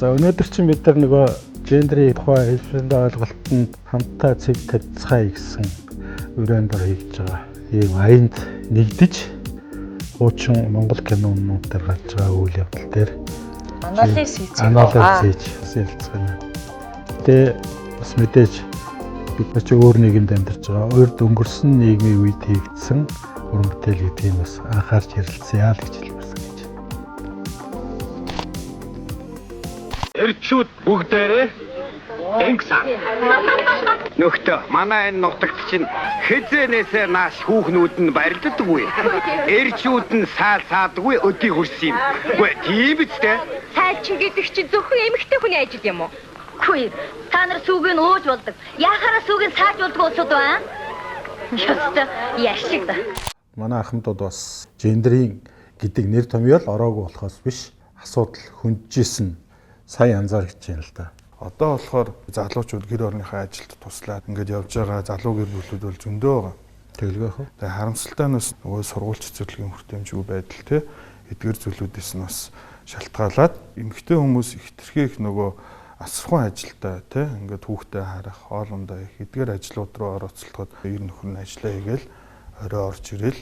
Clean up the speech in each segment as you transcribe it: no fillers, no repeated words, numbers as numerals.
За, өнөөдөр чинь бид нар нөгөө гендрийн тухай хэлбэрийн ойлголтод хамтдаа цэг тавьцгаая гэсэн өрөөнд дор хийж байгаа. Ийм аянд нэгдэж хуучин Монгол кинонууд дээр гарч байгаа үйл явдал дээр Анализ хийж анализ хийж бас ярилцгаана. Тэгээ бас мэдээж бид нар чи өөр нийгэмд амьдарч байгаа. Урд өнгөрсөн нийгмийн үед хийгдсэн уран бүтээл гэдгийг бас анхаарч ярилцъя л гэж хэлмээр санагдаж байна. Эрчүүд бүгдээрээ ингэсэн. Нөхдөө, манай энэ нутагт чинь хэзээнээсээ нааш хүүхнүүд нь барилддаггүй. Эрчүүд нь саал саадгүй өдий хөрсөн юм. Үгүй тийм биз дээ. Сайлчин гэдэг чинь зөвхөн эмэгтэй хүний ажил юм уу? Үгүй. Та нар сүүг нь ууж болдог. Яхаараа сүүг нь сааж болдог улсууд байна. Ёстой яшиг да. Манай ахмадууд бас гендрийн гэдэг нэр томьёол ороогүй болохоос биш, асуудал хөндөжсэн сайн анзаарч байна л да. Одоо болохоор залуучууд гэр орныхоо ажилд туслаад ингээд явж байгаа залуу гэр бүлүүд бол зөндөө байгаа. Тэгэлгүй яах вэ? Тэгээ харамсалтай нь бас нөгөө сургууль цэцэрлэгийн хүртээмжгүй байдал те эдгэр зүйлүүдээс нь бас шалтгаалаад эмэгтэй хүмүүс хэтэрхий их нөгөө асархуун ажилдаа те ингээд хүүхдээ харах, хоолундаа их эдгэр ажлууд руу орооцолтоход ер нөхөр нь ажиллаа хийгээл орой орж ирэл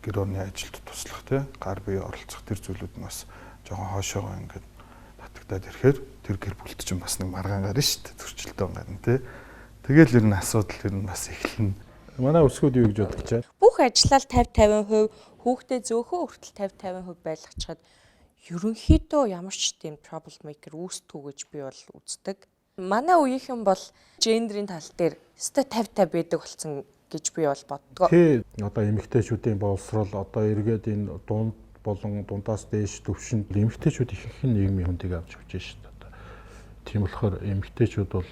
гэр орны ажилд туслах те гар бие оролцох тэр зүйлүүд нь бас жоохон хойшоогоо ингээд татагтаад ирэхээр тэр гэр бүлд чинь бас нэг маргаан гарна шүү дээ, зөрчилдөөн гарна те. Тэгэл ер нь асуудал ер нь бас эхэлнэ. Манай өсгүүд юу гэж бодож байна? Бүх ажиллал 50 50%, хүүхдээ зөөхөө хүртэл 50 50% байлгачихад ерөнхийдөө ямар ч тийм trouble maker үүсдэггүй гэж би бол үздэг. Манай үеийнхэн бол гендрийн тал дээр өстой 50 50 байдаг болсон гэж би бол боддгоо. Тий, одоо эмэгтэйчүүдийн боловсрол, одоо эргээд энэ дунд болон дундаас дээш төвшөнд эмэгтэйчүүд ихэнх нь нийгмийн хүндийг авч явж шээ. Одоо тийм болохоор эмэгтэйчүүд бол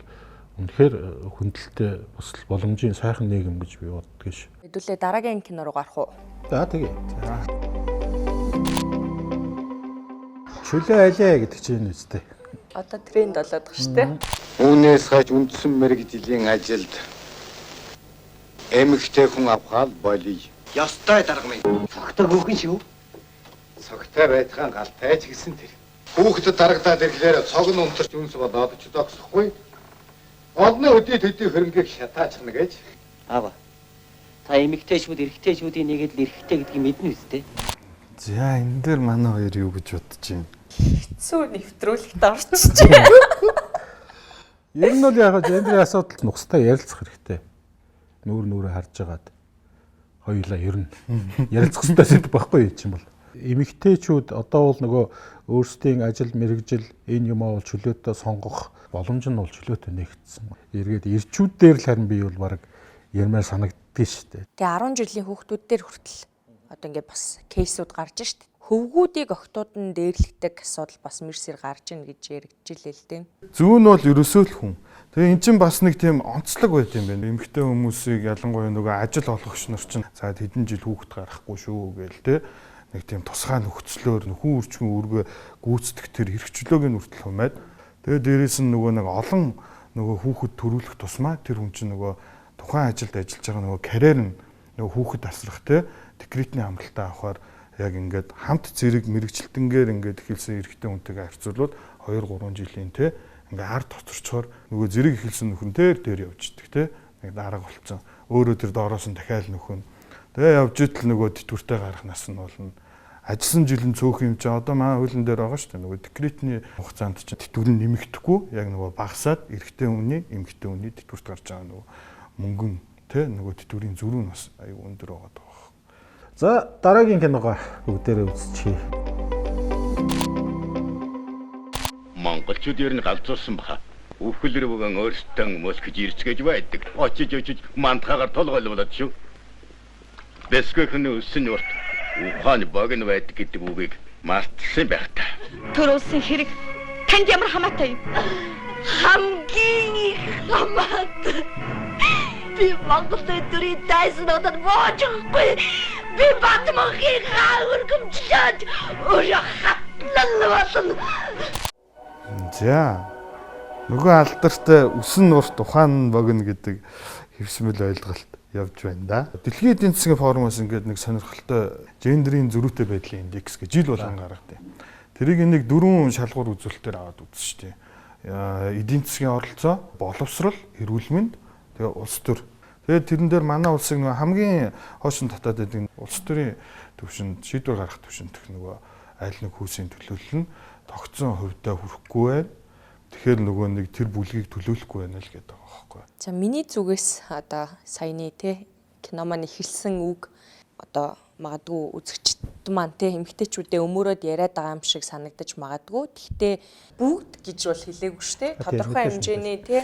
үнэхээр хүндэлтэй бас боломжийн сайхан нийгэм гэж би боддог ш. Хэдүүлээ дараагийн кино руу гарах уу? За, тэгээ. Чөлөө алиа гэдэг чинь энэ үстэй. Одоо тренд болоод байгаа шүү дээ. Үүнээс хойш үндсэн мэргэжлийн ажилд эмэгтэй хүн авахаа л болиё. Ёстой, дарга минь. Цогтой хүүхэн шүү. Цогтой байтгаан галтай ч гэсэн тэр. Хүүхдэд дарагдаад ирэхлээр цог нь унтарч үнс болоод ч зогсохгүй. Олны өдий төдий хөрөнгийг шатаачихна гэж. Аава. Та эмэгтэйчүүд эрэгтэйчүүдийн нэг л эрэгтэй гэдгийг мэднэ үстэй. За, энэ дээр манай хоёр юу гэж бодож байна? Хэцүү нэвтрүүлэгт орчиж. Ер нь бол яг гендрийн асуудал нухацтай ярилцах хэрэгтэй. Нүүр нүрээ харж агаад хоёулаа ер нь ярилцах хэрэгтэй сэдв байхгүй юу чинь бол. Эмэгтэйчүүд одоо бол нөгөө өөрсдийн ажил мэргэжил энэ юмаа бол чөлөөтэй сонгох боломж нь бол чөлөөтэй нэгдсэн. Эргээд эрчүүд дээр л харин би бол баг ярмаар санагддгийг шүү дээ. Тэгээ 10 жилийн хүүхдүүд дээр хүртэл одоо ингээд бас case үүд гарч шít. Хөвгүүдийг охтууд нь дээрлэгдэг асуудал бас мэрсэр гарч ийн гэж яригджилээ л дээ. Зүүн нь бол ерөөсөө л хүн. Тэгээ эн чинь бас нэг тийм онцлог байт юм байна. Эмэгтэй хүмүүсийг ялангуяа нөгөө ажил олгогч нар чинь за хэдэн жил хүүхэд гарахгүй шүү гээл те нэг тийм тусгай нөхцлөөр нөхөн үрчгэн үүргээ гүйцэтгэх тэр эрх чөлөөг нь хүртэл хумаад, тэгээ дээрээс нь нөгөө нэг олон нөгөө хүүхэд төрүүлэх тусмаа тэр хүн чинь нөгөө тухайн ажилд ажиллаж байгаа нөгөө карьер нь нөгөө хүүхэд асрах те декретний амралтаа авахар яг ингээд хамт зэрэг мэргэжилтэнгээр ингээд эхэлсэн эрэгтэй хүнтэйгээ харьцуулбал 2 3 жилийн те ингээ ард хоцорчхоор нөгөө зэрэг эхэлсэн нөхөн дээр дээр явж идэг те нэг дарга болцсон, өөрөө тэр доороос нь дахиад нөхөн, тэгээ явж идэл нөгөө тэтгэвртэй гарах нас нь болно, ажилласан жил нь цөөх юм чи. Одоо манай хуулийн дээр байгаа шүү дээ, нөгөө декретний хугацаанд чинь тэтгэвэр нь нэмэгдэхгүй, яг нөгөө багасаад эрэгтэй хүний, эмэгтэй хүний тэтгэврт гарч байгаа нөгөө мөнгөн те нөгөө тэтгэврийн зөрүү нь бас аюу өндөр байгаа даа. За, дараагийн киногоо бүгдээрээ үзчихье. Монголчууд ер нь галзуурсан баха. Үхэл рүүгэн өөрсдөө мөсгөж ирцгээж байдаг. Очиж очиж мандхаагаар толгойлуулад шүү. Бэсгүйхэн өссөн урт ухаан богино байдаг гэдэг үгийг мартсан байх та. Төр улсын хэрэг танд ямар хамаатай юм? Хамгийн их хамаатай. Би Монгол өдрийн дайснуудад бууж өгөхгүй. Би Батманхийг өргөмжлөөд өөрөө хатнал болно. За, нөгөө алдартай өсөн урт ухаан богино гэдэг хэвсмэл ойлголт явж байна да. Дэлхийн эдийн засгийн форумоос ингээд нэг сонирхолтой гендрийн зөрүүтэй байдлын индекс гэж жил болгон гаргадаг. Тэрийг нэг дөрвөн шалгуур үзүүлэлтээр аваад үзсэн шүү дээ. Эдийн засгийн оролцоо, боловсрол, эрүүл мэнд, тэгээ улс төр. Тэгээд тэрэн дээр манай улсыг нөгөө хамгийн хойшин татаад байдаг улс төрийн төвшөнд шийдвэр гаргах төвшөнд нөгөө аль нэг хүүсийн төлөөлөл нь тогтсон хувьдаа хүрэхгүй байна. Тэгэхээр нөгөө нэг тэр бүлгийг төлөөлөхгүй байна л гэдэг байгаа байхгүй. За миний зүгээс одоо саяны те кино маань эхэлсэн үг одоо магадгүй үзэгчд маань те эмэгтэйчүүдээ өмөрөөд яриад байгаа юм шиг санагдаж магадгүй. Гэхдээ бүгд гэж бол хэлээгүй шүү дээ. Тодорхой хэмжээний те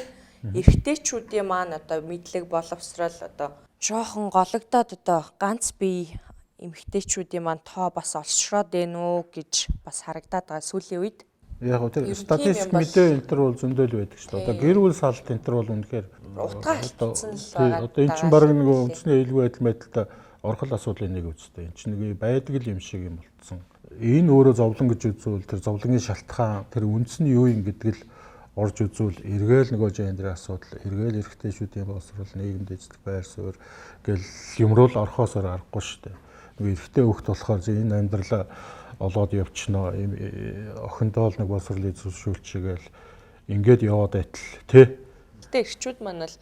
эрэгтэйчүүдийн маань одоо мэдлэг боловсрол одоо жоохон гологдоод одоо ганц бие эмэгтэйчүүдийн маань тоо бас олшроод байна уу гэж бас харагдаад байгаа сүүлийн үед. Яг гоо тэр статистик мэдээ энэ төр бол зөндөл байдаг шүү дээ. Одоо гэр бүл салт энэ төр бол үнэхээр утгаа алдсан л байгаа. Одоо эн чинь баг нэг үндэсний аюулгүй байдал байдалтай орхол асуудлын нэг үстэй. Энд чинь нэг байдаг л юм шиг юм болцсон. Энэ өөрөө зовлон гэж үзвэл тэр зовлонгийн шалтгаан тэр үндэс нь юу юм гэдэг л орж үзвэл эргээл нөгөө гендерийн асуудал, эргээл эрэгтэйчүүдийн боловсрол, нийгэмд эзлэх байр суурь гэл юмруул орхоосоор аргагүй шүү дээ. Нөгөө эрэгтэй хөхт болохоор энэ амьдралаа олоод явчихно, охиндоо л нэг боловсролыг зөвшөөрчгээл ингээд яваад байтал тий. Гэтэ эрчүүд маань бол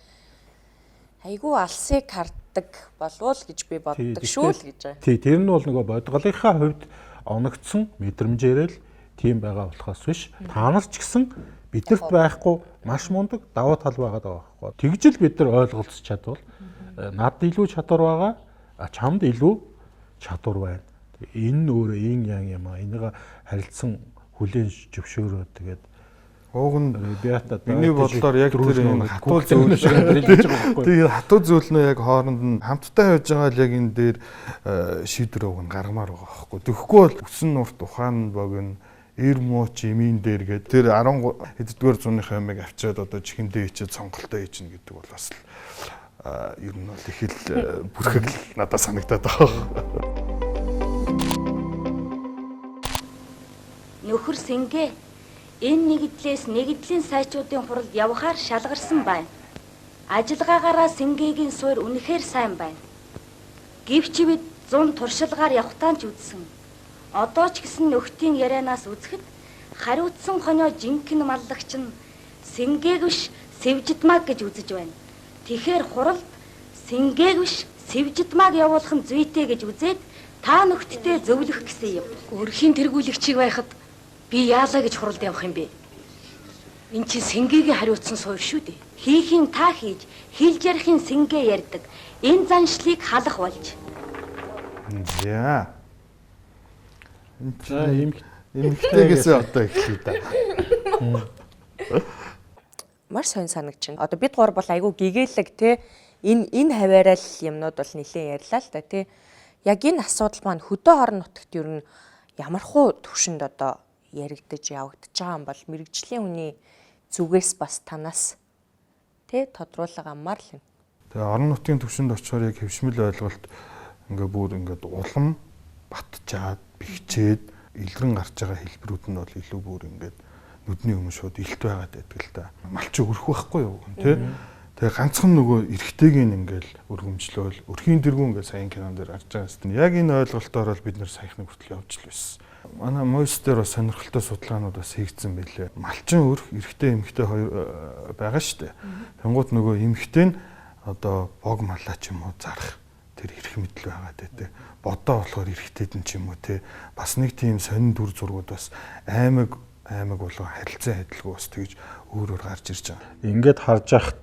айгүй алсыг харддаг болов уу гэж би боддог шүү л гэж байгаа. Тий, тэр нь бол нөгөө бодгалынхаа хувьд оногдсон мэдрэмжээрээ л тийм байгаа болохоос биш. Та нар ч гэсэн бидэрт байхгүй маш мундаг давуу тал байгаа даа байхгүй. Тэгж л бид нар ойлголцож чадвал надад илүү чадвар байгаа, чамд илүү чадвар байна. Энэ нь өөрөө ин ян юм аа. Энийг харилцан хүлээн зөвшөөрөө тэгээд Уг нь биата миний бодлоор яг тэр энэ хатуу зүйл тэгээ хатуу зүйл нь яг хооронд нь хамтдаа явж байгаа л яг энэ дээр шийдвэр уг нь гаргамаар байгаа байхгүй. Тэгэхгүй бол өсөн нурт ухаан богино эр мууч эмийн дээр гээд тэр 13 хэддүгээр зууныхаа юмыг авчиад одоо чихэндээ ичээд сонголтоо хийчихнэ гэдэг бол бас л ер нь бол их л бүрхэг надад санагдаад байгаа. Нөхөр Сэнгэ энэ нэгдлээс нэгдлийн сайчуудын хуралд явахаар шалгарсан байна. Ажиллагаагаараа Сэнгэгийн суур үнэхээр сайн байна. Гэвч бид зун туршилгаар явахтаа ч үзсэн. Одоо ч гэсэн нөхдийн ярианаас үзэхэд хариуцсан хонио жинхэнэ маллагч нь Сэнгээг биш Сэвжидмаг гэж үзэж байна. Тэгэхээр хуралд Сэнгээг биш Сэвжидмаг явуулах нь зүйтэй гэж үзээд та нөхдтэй зөвлөх гэсэн юм. Өрхийн тэргүүлэгчийг байхад би яалаа гэж хуралд явах юм бэ? Эн чинь Сэнгэгийн хариуцсан суур шүү дээ. Хийхийн та хийж, хэлж ярихын Сэнгэ ярьдаг. Энэ заншлыг халах болж. За. За эмэгтэйгээс одоо эхлэе да. Маш сонь санагч байна. Одоо бид гур бол айгүй гэгээлэг те энэ хаваарай л юмнууд бол нэлээд ярьлаа л да те. Яг энэ асуудал маань хөдөө орон нутагт ер нь ямархуу төвшөнд одоо яригдаж явагдаж байгаа юм бол мэрэгжлийн хүний зүгээс бас танаас те тодруулга аммаар л юм. Тэгээ орон нутгийн төвшөнд очихоор яг хэвшмэл ойлголт ингээ бүр ингээд улам батчаад бэхжээд илрэн гарч байгаа хэлбэрүүд нь бол илүү бүр ингээд нүдний өмнө шууд илт байгаад байдаг л та. Малч өрөх байхгүй юу тий. Тэгээ ганцхан нөгөө эрэгтэйг ингээл өргөмжлөөл өрхийн дэргүүн ингээд саяын кинон дээр гарч байгаа юм. Яг энэ ойлголтоор бол бид нэр саяхныг хүртэл явж л байсан. Манай Мойс дээр бас сонирхолтой судалгаанууд бас хийгдсэн байлээ. Малчин өрх эрэгтэй эмэгтэй хоёр байгаа шүү дээ. Тэнгуут нөгөө эмэгтэй нь одоо бог малаа ч юм уу зарах тэр эрх мэдэл байгаа гэдэг. Бодоо болохоор эрэгтэйд нь ч юм уу те бас нэг тийм сонин дүр зургууд бас аймаг болон харилцан адилгүй бас тэгж өөр өөр гарч ирж байгаа. Ингээд харж байхад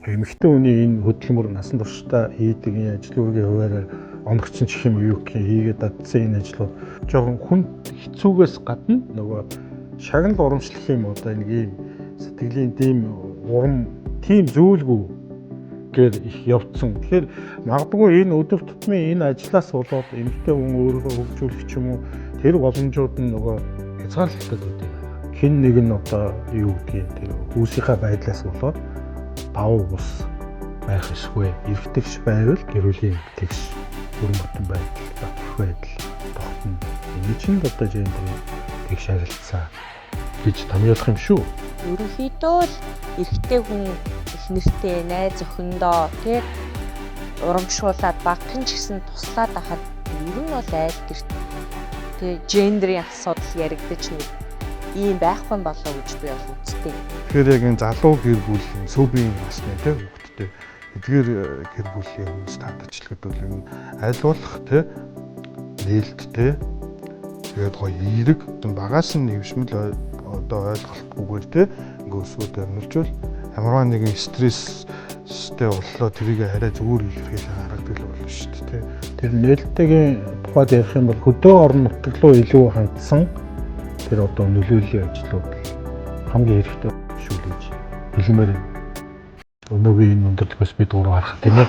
эмэгтэй хүний энэ хөдөлмөр насан туршдаа хийдэг энэ ажил үүргийн хуваараар онгоцсон ч юм юу гэх юм хийгээд дадсан энэ ажлууд жоохон хүн хэцүүгээс гадна нөгөө шагнал урамшлах юм одоо нэг ийм сэтгэлийн тийм урам тийм зүйлгүй гэр их явцсан. Тэгэхээр магадгүй энэ өдөр тутмын энэ ажлаас болоод эмэгтэй хүн өөрийгөө хөгжүүлэх ч юм уу тэр боломжууд нь нөгөө хязгаарлалтай байдаг юм байна. Хэн нэг нь одоо юу гэдгийг тэр хүүсийнхаа байдлаас болоод давуу бус байх эсгүй. Эрэгтэйгш байвал гэр бүлийн тэгш бүрэн бүтэн байдал, батх байдал тогтно. Энэ чинь л одоо гендерийн тэгш харилцаа гэж томьёолох юм шүү. Ерөнхийдөө л эрэгтэй хүн их нэртэй найз охиндоо тий урамшуулад багхан ч гэсэн туслаад ахад ер нь бол айл гэрт Тэ гендерийн асуудал яригдаж нэг ийм байхгүй болоо гэж би бол үздэг. Тэгэхээр яг энэ залуу гэр бүл сүүбийн насны тий хүүхдтэй эдгээр гэр бүлийн хүмүүст хандаж хэлэхэд бол энэ аль болох тий нээлттэй тэгээд гоё эерэг багаас нь хэвшмэл одоо ойлголтгүйгээр тий ингээ өсвөд амжилжвал ямарваа нэгэн стресстэй боллоо тэрийг арай зүгээр илэрхийлэх аргадаг л болно шүү дээ тий. Тэр нээлттэйгийн тухайд ярих юм бол хөдөө орон нутаг руу илүү хандсан тэр одоо нөлөөллийн ажлууд хамгийн хэрэгтэй шүү л гэж хэлмээр байна. Өнөөгийн энэ өндөрлөгөөс бид гурав харах тийм ээ.